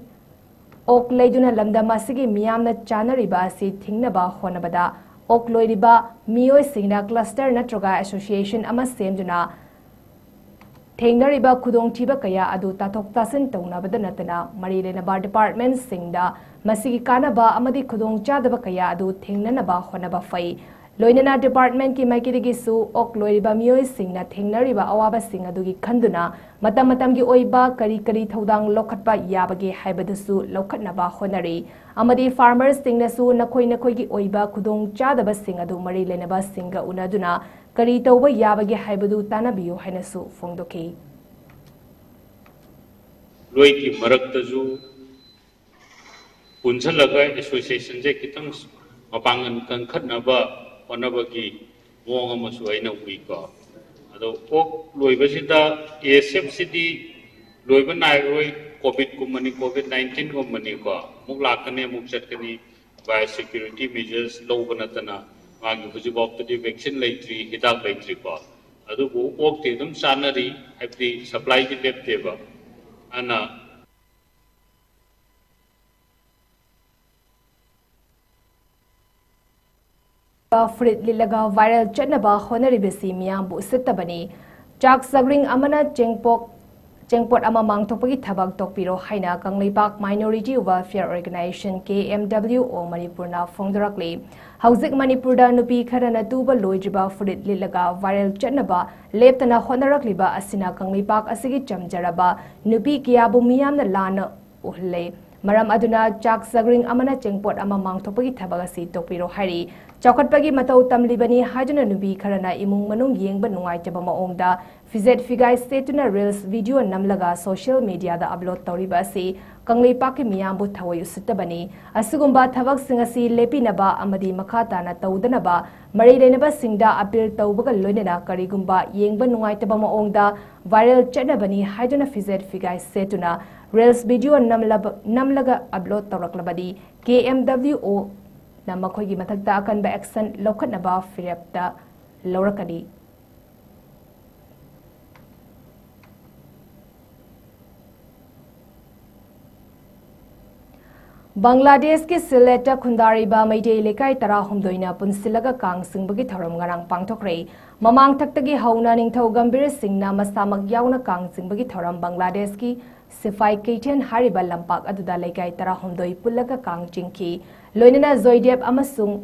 ꯑꯣꯛ ꯂꯩꯗꯨꯅ ꯂꯝꯗꯝ ꯑꯁꯤꯒꯤ ꯃꯤꯌꯥꯝꯅ ꯆꯥꯅꯔꯤꯕ ꯑꯁꯤ ꯊꯤꯡꯅꯕ ꯍꯣꯠꯅꯕꯗ ꯑꯣꯛ ꯂꯣꯏꯔꯤꯕ ꯃꯤꯑꯣꯏꯁꯤꯡꯅ cluster ꯅꯠꯇ꯭ꯔꯒ association ꯑꯃ ꯁꯦꯝꯗꯨꯅ ꯊꯦꯡꯅꯔꯤꯕ ꯈꯨꯗꯣꯡꯊꯤꯕ ꯀꯌꯥ ꯑꯗꯨ ꯇꯥꯊꯣꯛ ꯇꯥꯁꯤꯟ ꯇꯧꯅꯕꯗ ꯅꯠꯇꯅ ꯃꯔꯤ ꯂꯩꯅꯕ departmentꯁꯤꯡꯗ ꯃꯁꯤꯒꯤ ꯀꯥꯟꯅꯕ ꯑꯃꯗꯤ ꯈꯨꯗꯣꯡꯆꯥꯗꯕ ꯀꯌꯥ ꯑꯗꯨ ꯊꯦꯡꯅꯅꯕ ꯍꯣꯠꯅꯕ ꯐꯩ꯫ ꯂꯣꯏꯅꯅ ꯗꯤꯄꯥꯔꯠꯃꯦꯟꯠꯀꯤ ꯃꯥꯏꯀꯩꯗꯒꯤꯁꯨ ꯑꯣꯛ ꯂꯣꯏꯔꯤꯕ ꯃꯤꯑꯣꯏꯁꯤꯡꯅ ꯊꯦꯡꯅꯔꯤꯕ ꯑꯋꯥꯕꯁꯤꯡ ꯑꯗꯨꯒꯤ ꯈꯟꯗꯨꯅ ꯃꯇꯝ ꯃꯇꯝꯒꯤ ꯑꯣꯏꯕ ꯀꯔꯤ ꯀꯔꯤ ꯊꯧꯗꯥꯡ ꯂꯧꯈꯠꯄ ꯌꯥꯕꯒꯦ ꯍꯥꯏꯕꯗꯨꯁꯨ ꯂꯧꯈꯠꯅꯕ ꯍꯣꯠꯅꯔꯤ ꯑꯃꯗꯤ ꯐꯥꯔꯃꯔꯁꯤꯡꯅꯁꯨ ꯅꯈꯣꯏ ꯅꯈꯣꯏꯒꯤ ꯑꯣꯏꯕ ꯈꯨꯗꯣꯡꯆꯥꯗꯕꯁꯤꯡ ꯑꯗꯨ ꯃꯔꯤ ꯂꯩꯅꯕꯁꯤꯡꯒ ꯎꯅꯗꯨꯅ ꯀꯔꯤ ꯇꯧꯕ ꯌꯥꯕꯒꯦ ꯍꯥꯏꯕꯗꯨ ꯇꯥꯟꯅꯕꯤꯌꯨ ꯍꯥꯏꯅꯁꯨ ꯐꯣꯡꯗꯣꯛꯈꯤ꯫ ꯂꯣꯏꯒꯤ ꯃꯔꯛꯇꯁꯨ ꯄꯨꯟꯁꯤꯜꯂꯒ ꯑꯦꯁꯣꯁꯤꯌꯦꯁꯟꯁꯦ ꯈꯤꯇꯪ ꯃꯄꯥꯡꯒꯜ ꯀꯟꯈꯠꯅꯕ ꯍꯣꯠꯅꯕꯒꯤ ꯃꯑꯣꯡ ꯑꯃꯁꯨ ꯑꯩꯅ ꯎꯏꯀꯣ꯫ ꯑꯗꯣ ꯑꯣꯛ ꯂꯣꯏꯕꯁꯤꯗ ꯑꯦ ꯑꯦꯁ ꯑꯦꯐ ꯁꯤꯗꯤ ꯂꯣꯏꯕ ꯅꯥꯏꯔꯣꯏ, ꯀꯣꯚꯤꯗꯀꯨꯝꯕꯅꯤ, ꯀꯣꯚꯤꯗ ꯅꯥꯏꯟꯇꯤꯟꯒꯨꯝꯕꯅꯤꯀꯣ, ꯑꯃꯨꯛ ꯂꯥꯛꯀꯅꯤ, ꯑꯃꯨꯛ ꯆꯠꯀꯅꯤ, ꯕꯥꯏꯑꯣ ꯁꯦꯀ꯭ꯌꯨꯔꯤꯇꯤ ꯃꯦꯖꯔꯁ ꯂꯧꯕ ꯅꯠꯇꯅ ꯃꯥꯒꯤ ꯍꯧꯖꯤꯛꯐꯥꯎꯕꯗꯗꯤ ꯚꯦꯛꯁꯤꯟ ꯂꯩꯇ꯭ꯔꯤ, ꯍꯤꯗꯥꯛ ꯂꯩꯇ꯭ꯔꯤꯀꯣ꯫ ꯑꯗꯨꯕꯨ ꯑꯣꯛꯇꯤ ꯑꯗꯨꯝ ꯆꯥꯅꯔꯤ, ꯍꯥꯏꯕꯗꯤ ꯁꯄ꯭ꯂꯥꯏꯗꯤ ꯂꯦꯞꯇꯦꯕ꯫ ꯑꯗꯨꯅ ꯐꯨꯔꯤꯠ ꯂꯤꯠꯂꯒ ꯚꯥꯏꯔꯦꯜ ꯆꯠꯅꯕ ꯍꯣꯠꯅꯔꯤꯕꯁꯤ ꯃꯤꯌꯥꯝꯕꯨ ꯎꯁꯤꯠꯇꯕꯅꯤ꯫ ꯆꯥꯛ ꯆꯥꯛꯔꯤꯡ ꯑꯃꯅ ꯆꯦꯡꯄꯣꯛ ꯆꯦꯡꯄꯣꯠ ꯑꯃ ꯃꯥꯡꯊꯣꯛꯄꯒꯤ ꯊꯕꯛ ꯇꯧꯕꯤꯔꯣ ꯍꯥꯏꯅ Kangleipak Minority Welfare Organization, K M W O, ꯃꯅꯤꯄꯨꯔꯅ ꯐꯣꯡꯗꯣꯔꯛꯂꯤ꯫ ꯍꯧꯖꯤꯛ ꯃꯅꯤꯄꯨꯔꯗ ꯅꯨꯄꯤ ꯈꯔꯅ ꯇꯨꯕ ꯂꯣꯏꯗ꯭ꯔꯤꯕ ꯐꯨꯔꯤꯠ ꯂꯤꯠꯂꯒ ꯚꯥꯏꯔꯦꯜ ꯆꯠꯅꯕ ꯂꯦꯞꯇꯅ ꯍꯣꯠꯅꯔꯛꯂꯤꯕ ꯑꯁꯤꯅ ꯀꯪꯂꯩꯄꯥꯛ ꯑꯁꯤꯒꯤ ꯆꯝꯖꯔꯕ ꯅꯨꯄꯤ ꯀꯌꯥꯕꯨ ꯃꯤꯌꯥꯝꯅ ꯂꯥꯟꯅ ꯎꯍꯜꯂꯦ꯫ ꯃꯔꯝ ꯑꯗꯨꯅ ꯆꯥꯛ ꯆꯥꯛꯔꯤꯡ ꯑꯃꯅ ꯆꯦꯡꯄꯣꯠ ꯑꯃ ꯃꯥꯡꯊꯣꯛꯄꯒꯤ ꯊꯕꯛ ꯑꯁꯤ ꯇꯣꯛꯄꯤꯔꯣ ꯍꯥꯏꯔꯤ꯫ ꯆꯥꯎꯈꯠꯄꯒꯤ ꯃꯇꯧ ꯇꯝꯂꯤꯕꯅꯤ ꯍꯥꯏꯗꯨꯅ ꯅꯨꯄꯤ ꯈꯔꯅ ꯏꯃꯨꯡ ꯃꯅꯨꯡ ꯌꯦꯡꯕ ꯅꯨꯡꯉꯥꯏꯇꯕ ꯃꯑꯣꯡꯗ ꯐꯤꯖꯦꯠ ꯐꯤꯒꯥꯏ ꯁꯦꯠꯇꯨꯅ ꯔꯤꯜꯁ ꯚꯤꯗꯤꯑꯣ ꯅꯝꯂꯒ ꯁꯣꯁꯤꯌꯦꯜ ꯃꯤꯗꯤꯌꯥꯗ ꯑꯞꯂꯣꯗ ꯇꯧꯔꯤꯕ ꯑꯁꯤ ꯀꯪꯂꯩꯄꯥꯛꯀꯤ ꯃꯤꯌꯥꯝꯕꯨ ꯊꯑꯣꯏ ꯎꯁꯤꯠꯇꯕꯅꯤ꯫ ꯑꯁꯤꯒꯨꯝꯕ ꯊꯕꯛꯁꯤꯡ ꯑꯁꯤ ꯂꯦꯞꯄꯤꯅꯕ ꯑꯃꯗꯤ ꯃꯈꯥ ꯇꯥꯅ ꯇꯧꯗꯅꯕ ꯃꯔꯤ ꯂꯩꯅꯕꯁꯤꯡꯗ ꯑꯄꯤꯜ ꯇꯧꯕꯒ ꯂꯣꯏꯅꯅ ꯀꯔꯤꯒꯨꯝꯕ ꯌꯦꯡꯕ ꯅꯨꯡꯉꯥꯏꯇꯕ ꯃꯑꯣꯡꯗ ꯚꯥꯏꯔꯦꯜ ꯆꯠꯅꯕꯅꯤ ꯍꯥꯏꯗꯨꯅ ꯐꯤꯖꯦꯠ ꯐꯤꯒꯥꯏ ꯁꯦꯠꯇꯨꯅ ꯔꯤꯜꯁ ꯚꯤꯗꯤꯑꯣ ꯅꯝꯂꯕ-, ꯅꯝꯂꯒ ꯑꯞꯂꯣꯗ ꯇꯧꯔꯛꯂꯕꯗꯤ K M W O ꯅ ꯃꯈꯣꯏꯒꯤ ꯃꯊꯛꯇ ꯑꯀꯟꯕ ꯑꯦꯛꯁꯟ ꯂꯧꯈꯠꯅꯕ ꯐꯤꯔꯦꯞꯇ ꯂꯧꯔꯛꯀꯅꯤ꯫ ꯕꯪꯒ꯭ꯂꯥꯗꯦꯁꯀꯤ ꯁꯤꯂꯦꯠꯇ ꯈꯨꯟꯗꯥꯔꯤꯕ ꯃꯩꯇꯩ ꯂꯩꯀꯥꯏ ꯇꯔꯥꯍꯨꯝꯗꯣꯏꯅ ꯄꯨꯟꯁꯤꯜꯂꯒ ꯀꯥꯡ ꯆꯤꯡꯕꯒꯤ ꯊꯧꯔꯝ ꯉꯔꯥꯡ ꯄꯥꯡꯊꯣꯛꯈ꯭ꯔꯦ꯫ ꯃꯃꯥꯡꯊꯛꯇꯒꯤ ꯍꯧꯅ ꯅꯤꯡꯊꯧ ꯒꯝꯚꯤꯔ ꯁꯤꯡꯅ ꯃꯁꯥꯃꯛ ꯌꯥꯎꯅ ꯀꯥꯡ ꯆꯤꯡꯕꯒꯤ ꯊꯧꯔꯝ ꯕꯪꯒ꯭ꯂꯥꯗꯦꯁꯀꯤ ꯁꯤꯐꯥꯏ ꯀꯩꯊꯦꯜ ꯍꯥꯏꯔꯤꯕ ꯂꯝꯄꯥꯛ ꯑꯗꯨꯗ ꯂꯩꯀꯥꯏ ꯇꯔꯥꯍꯨꯝꯗꯣꯏ ꯄꯨꯜꯂꯒ ꯀꯥꯡ ꯆꯤꯡꯈꯤ꯫ ꯂꯣꯏꯅꯅ ꯖꯣꯏꯗꯦꯕ ꯑꯃꯁꯨꯡ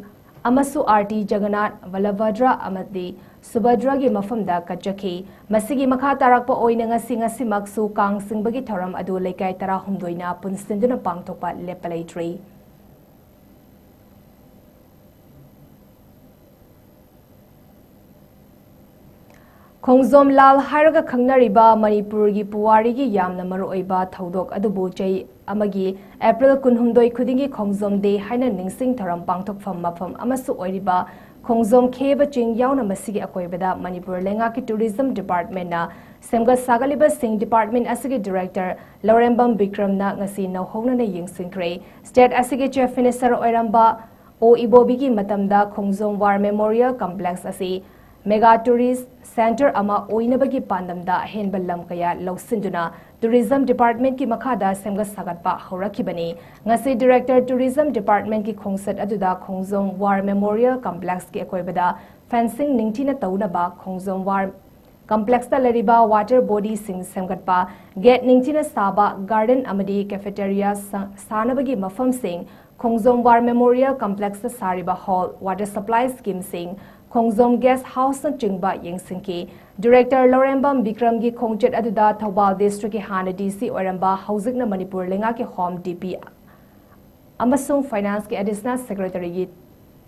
ꯑꯃꯁꯨ ꯑꯥꯔꯇꯤ ꯖꯒꯟꯅꯥꯊ, ꯕꯂꯚꯗ꯭ꯔ ꯑꯃꯗꯤ ꯁꯨꯚꯗ꯭ꯔꯒꯤ ꯃꯐꯝꯗ ꯀꯠꯆꯈꯤ꯫ ꯃꯁꯤꯒꯤ ꯃꯈꯥ ꯇꯥꯔꯛꯄ ꯑꯣꯏꯅ ꯉꯁꯤ ꯉꯁꯤꯃꯛꯁꯨ ꯀꯥꯡ ꯆꯤꯡꯕꯒꯤ ꯊꯧꯔꯝ ꯑꯗꯨ ꯂꯩꯀꯥꯏ ꯇꯔꯥꯍꯨꯝꯗꯣꯏꯅ ꯄꯨꯟꯁꯤꯟꯗꯨꯅ ꯄꯥꯡꯊꯣꯛꯄ ꯂꯦꯞꯄ ꯂꯩꯇ꯭ꯔꯤ꯫ ꯈꯣꯡꯖꯣꯝ ꯂꯥꯜ ꯍꯥꯏꯔꯒ ꯈꯪꯅꯔꯤꯕ ꯃꯅꯤꯄꯨꯔꯒꯤ ꯄꯨꯋꯥꯔꯤꯒꯤ ꯌꯥꯝꯅ ꯃꯔꯨꯑꯣꯏꯕ ꯊꯧꯗꯣꯛ ꯑꯗꯨꯕꯨ ꯆꯍꯤ ꯑꯃꯒꯤ ꯑꯦꯄ꯭ꯔꯤꯜ ꯀꯨꯟꯍꯨꯝꯗꯣꯏ ꯈꯨꯗꯤꯡꯒꯤ ꯈꯣꯡꯖꯣꯝ ꯗꯦ ꯍꯥꯏꯅ ꯅꯤꯡꯁꯤꯡ ꯊꯧꯔꯝ ꯄꯥꯡꯊꯣꯛꯐꯝ ꯃꯐꯝ ꯑꯃꯁꯨ ꯑꯣꯏꯔꯤꯕ ꯈꯣꯡꯖꯣꯝ ꯈꯦꯕ ꯆꯤꯡ ꯌꯥꯎꯅ ꯃꯁꯤꯒꯤ ꯑꯀꯣꯏꯕꯗ ꯃꯅꯤꯄꯨꯔ ꯂꯩꯉꯥꯛꯀꯤ ꯇꯨꯔꯤꯖꯝ ꯗꯤꯄꯥꯔꯠꯃꯦꯟꯅ ꯁꯦꯝꯒꯠ ꯁꯥꯒꯠꯂꯤꯕꯁꯤꯡ ꯗꯤꯄꯥꯔꯠꯃꯦꯟ ꯑꯁꯤꯒꯤ ꯗꯤꯔꯦꯛꯇꯔ ꯂꯧꯔꯦꯝꯕꯝ ꯕꯤꯀ꯭ꯔꯝꯅ ꯉꯁꯤ ꯅꯧꯍꯧꯅꯅ ꯌꯦꯡꯁꯤꯟꯈ꯭ꯔꯦ꯫ ꯁ꯭ꯇꯦꯠ ꯑꯁꯤꯒꯤ ꯆꯤꯐ ꯃꯤꯅꯤꯁꯇꯔ ꯑꯣꯏꯔꯝꯕ ꯑꯣ ꯏꯕꯣꯕꯤꯒꯤ ꯃꯇꯝꯗ ꯈꯣꯡꯖꯣꯝ ꯋꯥꯔ ꯃꯦꯃꯣꯔꯤꯌꯦꯜ ꯀꯝꯄ꯭ꯂꯦꯛꯁ ꯑꯁꯤ ꯃꯦꯒꯥ ꯇꯨꯔꯤꯁ ꯁꯦꯟꯇꯔ ꯑꯃ ꯑꯣꯏꯅꯕꯒꯤ ꯄꯥꯟꯗꯝꯗ ꯑꯍꯦꯟꯕ ꯂꯝ ꯀꯌꯥ ꯂꯧꯁꯤꯟꯗꯨꯅ ꯇꯨꯔꯤꯖꯝ ꯗꯤꯄꯥꯔꯠꯃꯦꯟꯠꯀꯤ ꯃꯈꯥꯗ ꯁꯦꯝꯒꯠ ꯁꯥꯒꯠꯄ ꯍꯧꯔꯛꯈꯤꯕꯅꯤ꯫ ꯉꯁꯤ ꯗꯤꯔꯦꯛꯇꯔ ꯇꯨꯔꯤꯖꯝ ꯗꯤꯄꯥꯔꯠꯃꯦꯟꯠꯀꯤ ꯈꯣꯡꯆꯠ ꯑꯗꯨꯗ ꯈꯣꯡꯖꯣꯝ ꯋꯥꯔ ꯃꯦꯃꯣꯔꯤꯌꯦꯜ ꯀꯝꯄ꯭ꯂꯦꯛꯁꯀꯤ ꯑꯀꯣꯏꯕꯗ ꯐꯦꯟꯁꯤꯡ ꯅꯤꯡꯊꯤꯅ ꯇꯧꯅꯕ, ꯈꯣꯡꯖꯣꯝ ꯋꯥꯔ ꯀꯝꯄ꯭ꯂꯦꯛꯁꯇ ꯂꯩꯔꯤꯕ ꯋꯥꯇꯔ ꯕꯣꯗꯤꯁꯤꯡ ꯁꯦꯝꯒꯠꯄ, ꯒꯦꯠ ꯅꯤꯡꯊꯤꯅ ꯁꯥꯕ, ꯒꯥꯔꯗꯦꯟ ꯑꯃꯗꯤ ꯀꯦꯐꯦꯇꯦꯔꯤꯌꯥ ꯁꯥ-, ꯁꯥꯅꯕꯒꯤ ꯃꯐꯝꯁꯤꯡ, ꯈꯣꯡꯖꯣꯝ ꯋꯥꯔ ꯃꯦꯃꯣꯔꯤꯌꯦꯜ ꯀꯝꯄ꯭ꯂꯦꯛꯁꯇ ꯁꯥꯔꯤꯕ ꯍꯣꯜ, ꯋꯥꯇꯔ ꯁꯄ꯭ꯂꯥꯏ ꯁ꯭ꯀꯤꯝꯁꯤꯡ, ꯈꯣꯡꯖꯣꯝ ꯒꯦꯁ ꯍꯥꯎꯁꯅꯆꯤꯡꯕ ꯌꯦꯡꯁꯤꯟꯈꯤ꯫ ꯗꯤꯔꯦꯛꯇꯔ ꯂꯧꯔꯦꯝꯕꯝ ꯕꯤꯀ꯭ꯔꯝꯒꯤ ꯈꯣꯡꯆꯠ ꯑꯗꯨꯗ ꯊꯧꯕꯥꯜ ꯗꯤꯁꯇ꯭ꯔꯤꯛꯀꯤ ꯍꯥꯟꯅ ꯗꯤ ꯁꯤ ꯑꯣꯏꯔꯝꯕ, ꯍꯧꯖꯤꯛꯅ ꯃꯅꯤꯄꯨꯔ ꯂꯩꯉꯥꯛꯀꯤ ꯍꯣꯝ ꯗꯤ ꯄꯤ ꯑꯃꯁꯨꯡ ꯐꯥꯏꯅꯥꯟꯁꯀꯤ ꯑꯦꯗꯤꯁꯅꯦꯜ ꯁꯦꯀ꯭ꯔꯦꯇꯔꯤꯒꯤ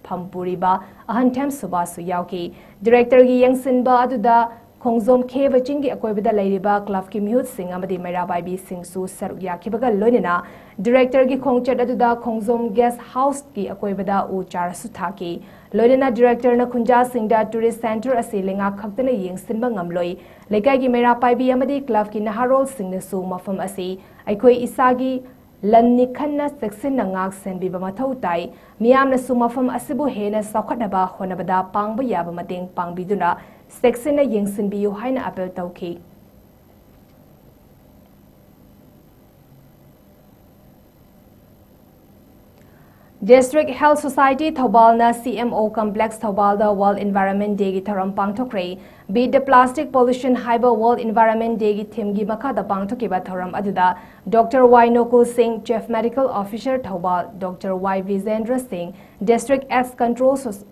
ꯐꯝ ꯄꯨꯔꯤꯕ ꯑꯍꯟꯊꯦꯝ ꯁꯨꯕꯥꯁꯁꯨ ꯌꯥꯎꯈꯤ꯫ ꯗꯤꯔꯦꯛꯇꯔꯒꯤ ꯌꯦꯡꯁꯤꯟꯕ ꯑꯗꯨꯗ ꯈꯣꯡꯖꯣꯝ ꯈꯦꯕ ꯆꯤꯡꯒꯤ ꯑꯀꯣꯏꯕꯗ ꯂꯩꯔꯤꯕ ꯀ꯭ꯂꯕꯀꯤ ꯃꯤꯍꯨꯠꯁꯤꯡ ꯑꯃꯗꯤ ꯃꯩꯔꯥ ꯄꯥꯏꯕꯤꯁꯤꯡꯁꯨ ꯁꯔꯨꯛ ꯌꯥꯈꯤꯕꯒ ꯂꯣꯏꯅꯅ ꯗꯤꯔꯦꯛꯇꯔꯒꯤ ꯈꯣꯡꯆꯠ ꯑꯗꯨꯗ ꯈꯣꯡꯖꯣꯝ ꯒꯦꯁ ꯍꯥꯎꯁꯀꯤ ꯑꯀꯣꯏꯕꯗ ꯎ ꯆꯥꯔꯁꯨ ꯊꯥꯈꯤ꯫ ꯂꯣꯏꯅꯅ ꯗꯤꯔꯦꯛꯇꯔꯅ ꯈꯨꯟꯖꯥꯁꯤꯡꯗ ꯇꯨꯔꯤꯁ ꯁꯦꯟꯇꯔ ꯑꯁꯤ ꯂꯩꯉꯥꯛ ꯈꯛꯇꯅ ꯌꯦꯡꯁꯤꯟꯕ ꯉꯝꯂꯣꯏ꯫ ꯂꯩꯀꯥꯏꯒꯤ ꯃꯩꯔꯥ ꯄꯥꯏꯕꯤ ꯑꯃꯗꯤ ꯀ꯭ꯂꯕꯀꯤ ꯅꯍꯥꯔꯣꯜꯁꯤꯡꯅꯁꯨ ꯃꯐꯝ ꯑꯁꯤ ꯑꯩꯈꯣꯏ ꯏꯁꯥꯒꯤ ꯂꯟꯅꯤ ꯈꯟꯅ ꯆꯦꯛꯁꯤꯟꯅ ꯉꯥꯛ ꯁꯦꯟꯕꯤꯕ ꯃꯊꯧ ꯇꯥꯏ꯫ ꯃꯤꯌꯥꯝꯅꯁꯨ ꯃꯐꯝ ꯑꯁꯤꯕꯨ ꯍꯦꯟꯅ ꯆꯥꯎꯈꯠꯅꯕ ꯍꯣꯠꯅꯕꯗ ꯄꯥꯡꯕ ꯌꯥꯕ ꯃꯇꯦꯡ ꯄꯥꯡꯕꯤꯗꯨꯅ ꯆꯦꯛꯁꯤꯟꯅ ꯌꯦꯡꯁꯤꯟꯕꯤꯌꯨ ꯍꯥꯏꯅ ꯑꯥꯄꯤꯜ ꯇꯧꯈꯤ꯫ District Health Society ꯊꯧꯕꯥꯜꯅ C M O Complex ꯊꯧꯕꯥꯜꯗ World Environment Day ꯒꯤ ꯊꯧꯔꯝ ꯄꯥꯡꯊꯣꯛꯈ꯭ꯔꯦ꯫ Beat the Plastic Pollution ꯍꯥꯏꯕ World Environment Day ꯒꯤ theme ꯒꯤ ꯃꯈꯥꯗ ꯄꯥꯡꯊꯣꯛꯈꯤꯕ ꯊꯧꯔꯝ ꯑꯗꯨꯗ Doctor Y ꯅꯣꯀꯨꯜ ꯁꯤꯡ, Chief Medical Officer Thoubal, Doctor Y ꯕꯤꯖꯦꯟꯗ꯭ꯔ ꯁꯤꯡ, District Ex Control Soc-,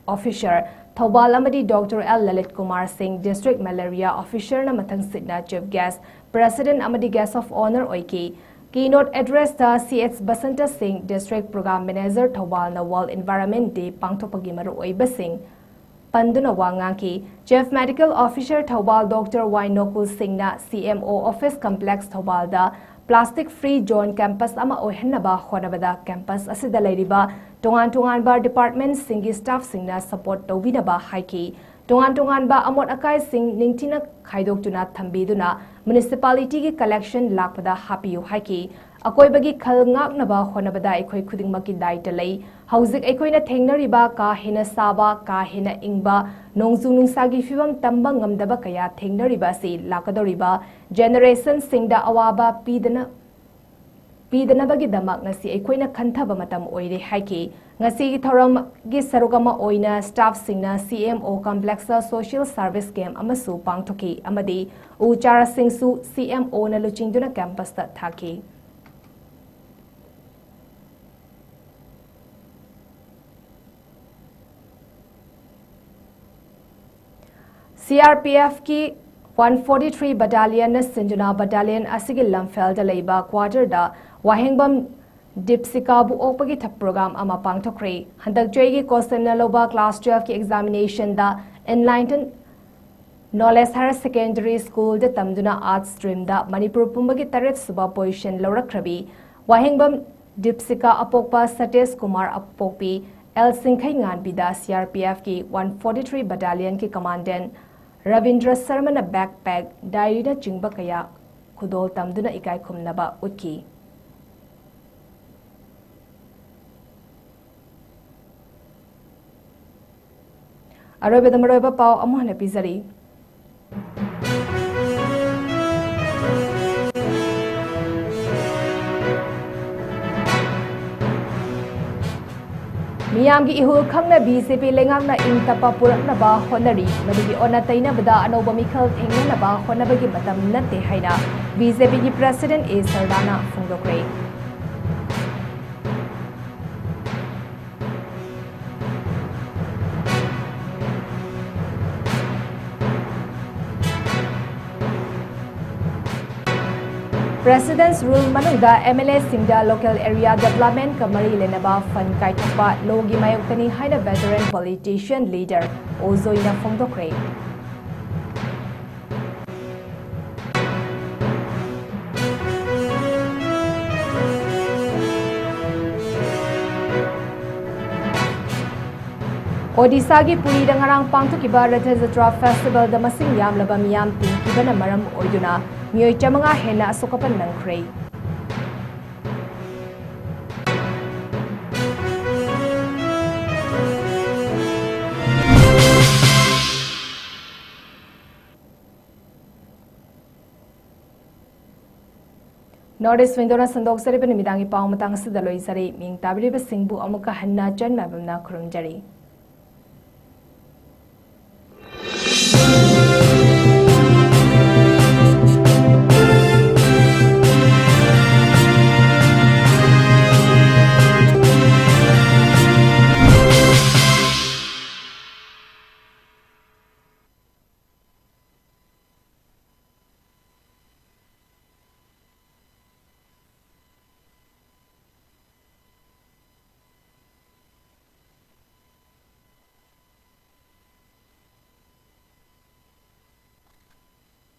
Officer Thoubal ꯑꯃꯗꯤ Doctor L ꯂꯂꯤꯠ ꯀꯨꯃꯥꯔ ꯁꯤꯡ, District Malaria Officer ꯅ ꯃꯊꯪꯁꯤꯠꯅ Chief Guest, President ꯑꯃꯗꯤ Guest of Honour ꯑꯣꯏꯈꯤ꯫ Keynote address ꯇ C H ꯕꯁꯟꯇ ꯁꯤꯡ, District Program Manager ꯊꯧꯕꯥꯜꯅ World Environment Day ꯄꯥꯡꯊꯣꯛꯄꯒꯤ ꯃꯔꯨꯑꯣꯏꯕꯁꯤꯡ ꯄꯟꯗꯨꯅ ꯋꯥ ꯉꯥꯡꯈꯤ꯫ Chief Medical Officer Thoubal Doctor Y ꯅꯣꯀꯨꯜ ꯁꯤꯡꯅ C M O Office Complex ꯊꯧꯕꯥꯜꯗ plastic free zone campus ꯑꯃ ꯑꯣꯏꯍꯟꯅꯕ ꯍꯣꯠꯅꯕꯗ campus ꯑꯁꯤꯗ ꯂꯩꯔꯤꯕ ꯇꯣꯉꯥꯟ ꯇꯣꯉꯥꯟꯕ department ꯁꯤꯡꯒꯤ staff ꯁꯤꯡꯅ support ꯇꯧꯕꯤꯅꯕ ꯍꯥꯏꯈꯤ꯫ ꯇꯣꯉꯥꯟ ꯇꯣꯉꯥꯟꯕ ꯑꯃꯣꯠ ꯑꯀꯥꯏꯁꯤꯡ ꯅꯤꯡꯊꯤꯅ ꯈꯥꯏꯗꯣꯛꯇꯨꯅ ꯊꯝꯕꯤꯗꯨꯅ municipality ꯒꯤ collection ꯂꯥꯛꯄꯗ ꯍꯥꯞꯄꯤꯌꯨ ꯍꯥꯏꯈꯤ꯫ ꯑꯀꯣꯏꯕꯒꯤ ꯈꯜ ꯉꯥꯛꯅꯕ ꯍꯣꯠꯅꯕꯗ ꯑꯩꯈꯣꯏ ꯈꯨꯗꯤꯡꯃꯛꯀꯤ ꯗꯥꯏꯇ ꯂꯩ꯫ ꯍꯧꯖꯤꯛ ꯑꯩꯈꯣꯏꯅ ꯊꯦꯡꯅꯔꯤꯕ ꯀꯥ ꯍꯦꯟꯅ ꯁꯥꯕ, ꯀꯥ ꯍꯦꯟꯅ ꯏꯪꯕ, ꯅꯣꯡꯖꯨ ꯅꯨꯡꯁꯥꯒꯤ ꯐꯤꯕꯝ ꯇꯝꯕ ꯉꯝꯗꯕ ꯀꯌꯥ ꯊꯦꯡꯅꯔꯤꯕ ꯑꯁꯤ ꯂꯥꯛꯀꯗꯧꯔꯤꯕ generation ꯁꯤꯡꯗ ꯑꯋꯥꯕ ꯄꯤꯗꯅ, ꯄꯤꯗꯅꯕꯒꯤꯗꯃꯛ ꯉꯁꯤ ꯑꯩꯈꯣꯏꯅ ꯈꯟꯊꯕ ꯃꯇꯝ ꯑꯣꯏꯔꯦ ꯍꯥꯏꯈꯤ꯫ ꯉꯁꯤꯒꯤ ꯊꯧꯔꯝꯒꯤ ꯁꯔꯨꯛ ꯑꯃ ꯑꯣꯏꯅ staff ꯁꯤꯡꯅ C M O Complex ꯇ social service camp ꯑꯃꯁꯨ ꯄꯥꯡꯊꯣꯛꯈꯤ ꯑꯃꯗꯤ ꯎ ꯆꯥꯔꯥꯁꯤꯡꯁꯨ C M O ꯅ ꯂꯨꯆꯤꯡꯗꯨꯅ campus ꯇ ꯊꯥꯈꯤ꯫ C R P F ꯀꯤ one forty three Battalion ꯅ ꯁꯤꯟꯗꯨꯅ battalion ꯑꯁꯤꯒꯤ ꯂꯝꯐꯦꯜꯗ ꯂꯩꯕ quarter ꯗ ꯋꯥꯍꯦꯡꯕꯝ ꯗꯤꯞꯁꯤꯀꯥꯕꯨ ꯑꯣꯛꯄꯒꯤ ꯊ-, program ꯑꯃ ꯄꯥꯡꯊꯣꯛꯈ꯭ꯔꯦ꯫ ꯍꯟꯗꯛ ꯆꯍꯤꯒꯤ ꯀꯣꯏꯁꯟꯅ ꯂꯧꯕ class twelve ꯀꯤ examination ꯗ Enlighten Knowledge Higher Secondary School ꯗ ꯇꯝꯗꯨꯅ arts stream ꯗ ꯃꯅꯤꯄꯨꯔ ꯄꯨꯝꯕꯒꯤ ꯇꯔꯦꯠ ꯁꯨꯕ position ꯂꯧꯔꯛꯈ꯭ꯔꯕꯤ ꯋꯥꯍꯦꯡꯕꯝ ꯗꯤꯞꯁꯤꯀꯥ ꯑꯄꯣꯛꯄ ꯁꯇꯦꯁ ꯀꯨꯃꯥꯔ ꯑꯄꯣꯛꯄꯤ ꯑꯦꯜ ꯁꯤꯡꯈꯩꯉꯥꯟꯕꯤꯗ C R P F ꯀꯤ one forty three Battalion ꯀꯤ Commandant ꯔꯕꯤꯟꯗ꯭ꯔ ꯁꯔꯃꯅ backpack, diary ꯅꯆꯤꯡꯕ ꯀꯌꯥ ꯈꯨꯗꯣꯜ ꯇꯝꯗꯨꯅ ꯏꯀꯥꯏ ꯈꯨꯝꯅꯕ ꯎꯠꯈꯤ꯫ ꯑꯔꯣꯏꯕꯗ ꯃꯔꯨꯑꯣꯏꯕ ꯄꯥꯎ ꯑꯃꯨꯛ ꯍꯟꯅ ꯄꯤꯖꯔꯤ꯫ ꯃꯤꯌꯥꯝꯒꯤ ꯏꯍꯨꯜ ꯈꯪꯅ ꯕꯤ ꯖꯦ ꯄꯤ ꯂꯩꯉꯥꯛꯅ ꯏꯪ ꯇꯞꯄ ꯄꯨꯔꯛꯅꯕ ꯍꯣꯠꯅꯔꯤ꯫ ꯃꯗꯨꯒꯤ ꯑꯣꯟꯅ ꯇꯩꯅꯕꯗ ꯑꯅꯧꯕ ꯃꯤꯈꯜ ꯊꯦꯡꯅꯅꯕ ꯍꯣꯠꯅꯕꯒꯤ ꯃꯇꯝ ꯅꯠꯇꯦ ꯍꯥꯏꯅ ꯕꯤ ꯖꯦ ꯄꯤꯒꯤ ꯄ꯭ꯔꯦꯁꯤꯗꯦꯟꯠ ꯑꯦ ꯁꯔꯗꯥꯅ ꯐꯣꯡꯗꯣꯛꯈ꯭ꯔꯦ꯫ ꯄ꯭ꯔꯦꯁꯤꯗꯦꯟꯠꯁ ꯔꯨꯜ ꯃꯅꯨꯡꯗ ꯑꯦꯝ ꯑꯦꯜ ꯑꯦꯁꯤꯡꯗ ꯂꯣꯀꯦꯜ ꯑꯦꯔꯤꯌꯥ ꯗꯦꯕꯂꯞꯃꯦꯟꯠꯀ ꯃꯔꯤ ꯂꯩꯅꯕ ꯐꯟꯗ ꯀꯥꯏꯊꯣꯛꯄ ꯂꯣꯒꯤ ꯃꯥꯌꯣꯛꯇꯅꯤ ꯍꯥꯏꯅ ꯚꯦꯇꯔꯟ ꯄꯣꯂꯤꯇꯤꯁꯤꯌꯟ ꯂꯤꯗꯔ ꯑꯣ ꯖꯣꯏꯅ ꯐꯣꯡꯗꯣꯛꯈ꯭ꯔꯦ꯫ ꯑꯣꯗꯤꯁꯥꯒꯤ ꯄꯨꯔꯤꯗ ꯉꯔꯥꯡ ꯄꯥꯡꯊꯣꯛꯈꯤꯕ ꯔꯊ ꯖꯇ꯭ꯔꯥ ꯐꯦꯁꯇꯤꯚꯦꯜꯗ ꯃꯁꯤꯡ ꯌꯥꯝꯂꯕ ꯃꯤꯌꯥꯝ ꯇꯤꯟꯈꯤꯕꯅ ꯃꯔꯝ ꯑꯣꯏꯗꯨꯅ ꯃꯤꯑꯣꯏ ꯆꯥꯃꯉꯥ ꯍꯦꯟꯅ ꯑꯁꯣꯛ ꯑꯄꯟ ꯅꯪꯈ꯭ꯔꯦ꯫ ꯅꯣꯔꯠ ꯏꯁ ꯋꯤꯟꯗꯣꯅ ꯁꯟꯗꯣꯛꯆꯔꯤꯕ ꯅꯨꯃꯤꯗꯥꯡꯒꯤ ꯄꯥꯎ ꯃꯇꯥꯡ ꯑꯁꯤꯗ ꯂꯣꯏꯖꯔꯦ꯫ ꯃꯤꯡ ꯇꯥꯕꯤꯔꯤꯕꯁꯤꯡꯕꯨ ꯑꯃꯨꯛꯀ ꯍꯟꯅ ꯆꯟ ꯃꯥꯏꯕꯝꯅ ꯈꯨꯔꯨꯝꯖꯔꯤ꯫